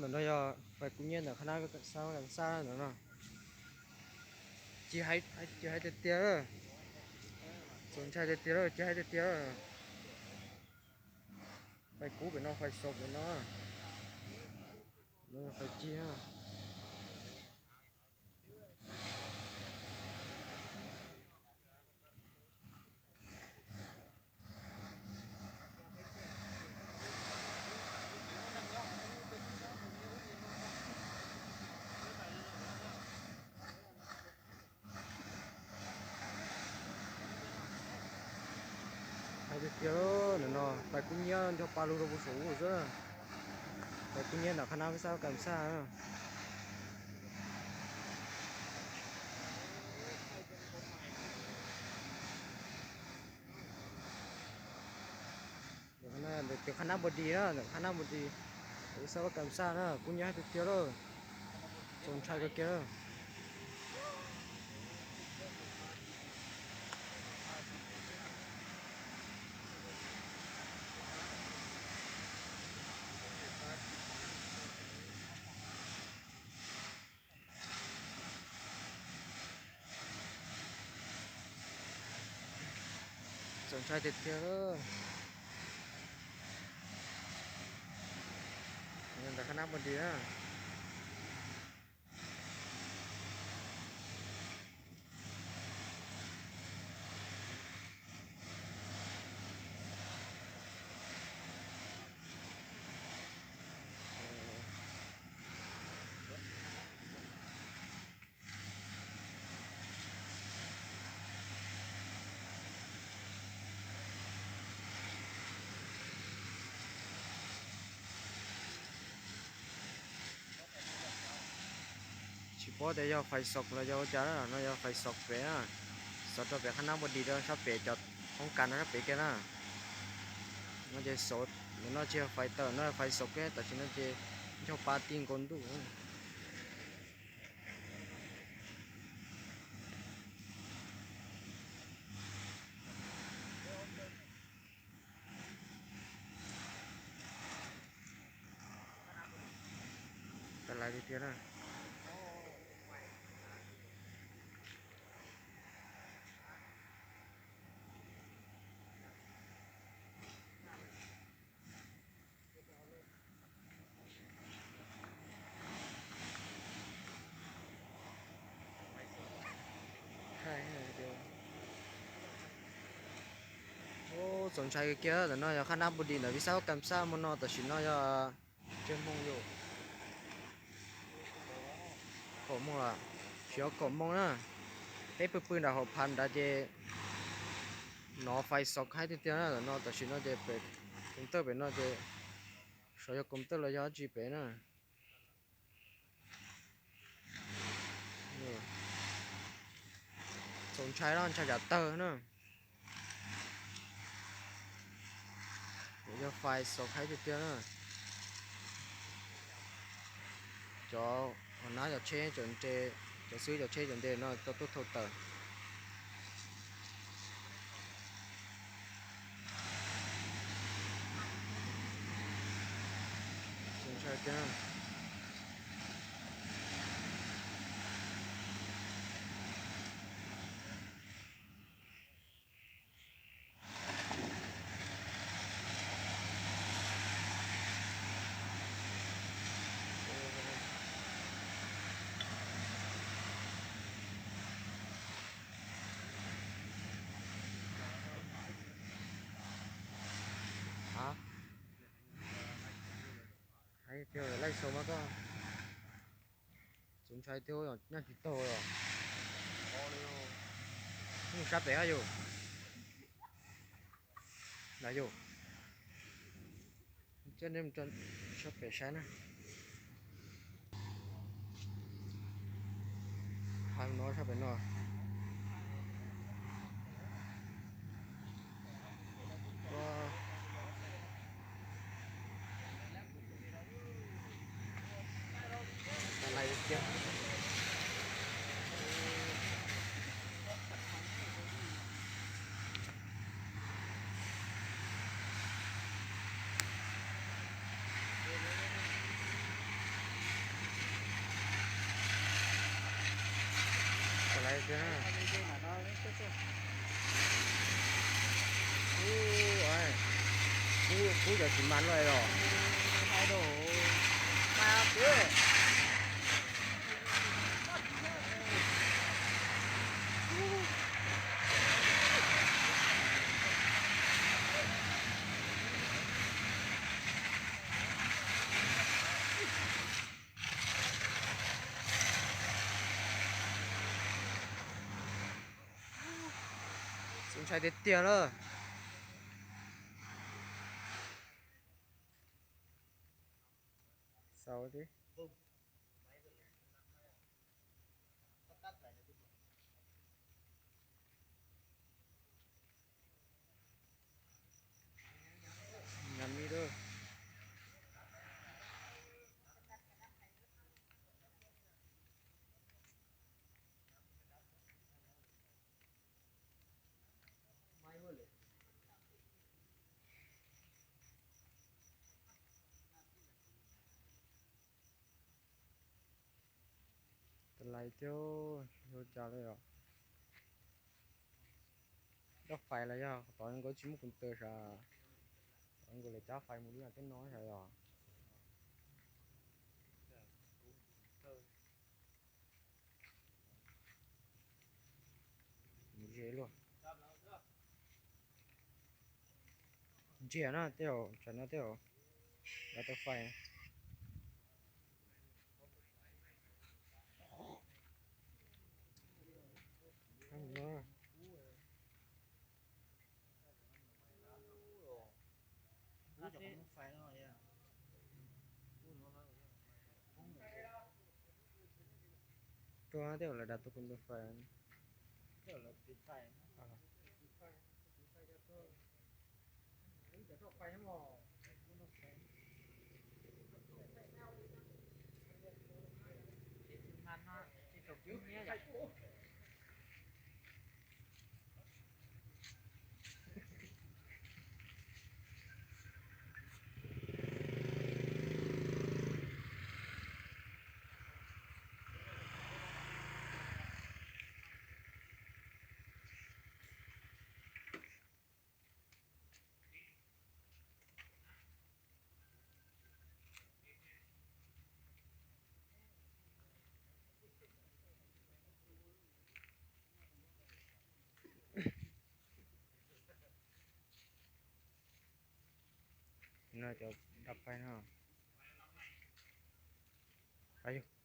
Ntawm no yog fais kub nyiab ntawm qhab nab xab kam xab ntawm no. Ci hais, ci hais tiag tiag, txaus ntshai tiag tiag, ci hais tiag tiag. Fais kub pem no, fais xaus pem no, fais ci. Hais tiag tiag, ntawm no fais kub nyiab nrog pa lug rau puag saum ub xwb. Fais kub nyiab ntawm qhab nab xab kam xab. Ntawm qhab nab npua dis na, ntawm qhab nab npua dis, xab kam xab na, kub nyiab tiag tiag lawm, txaus ntshai kawg kiag lawm. Txaus ntshai tiag tiag. Ntawm qhab nab npua dis na. Tsis paub tias yog fais xaus los yog ua cas na, no yog fais xaus pem na, xov rau pem qhab nab npua dis rau sab pem cov hoob kas no sab pem kiag na. No ces xov, no tsis yog fais tawm, no fais xaus kiag, tam sim no ces ncho pa ti nkaus ntuj. Tag lais tiag tiag na. Txaus ntshai kiag, ntawm no yog qhab nab npua dis ntawm Vij Xab Kam Xab mus no, tam sim no yog tsev Hmoob yus. Kaum moos lawm, tsis yog kaum moos na. Peb pw pw nram hauv phav nrad ces nov fais xov haib tiag tiag na. Ntawm no tam sim no ces pem koos tawj pem no ces xyov yog koos tawj los yog dab tsi pem na. Txaus ntshai los ntshai tsam tawg na. Yog fais xov haib tiag tiag na. Cov nab cov tsheb cov nres, cov xwb cov tsheb cov nres no tau tuaj thau tawm. Hais tias laij xaus mas koj. Txaus ntshai thiab, nyob tsis taug os. Mus sab pem hab yus. Nrad yus. Coj nej mus rau sab pem saib na. Hais no sab pem no. Kub, kub cov tsis mas luaj os. Txaus ntshai tiag tiag lawm. Xaus thiab. Nyam mi lawm. Tas lais thiab, yuav cas li os. Cov fais los yog qhov tod nkawd tsis muaj computer sav, nkawd lawv cab fais mus li no tej no sav os. Mus ze luaj. Ntsia no tej zaum tsam no tej zaum lawv tau fais. Tuaj tej zaum lawv dam tus kuv tus fais. No cov dam fais no. Pab yug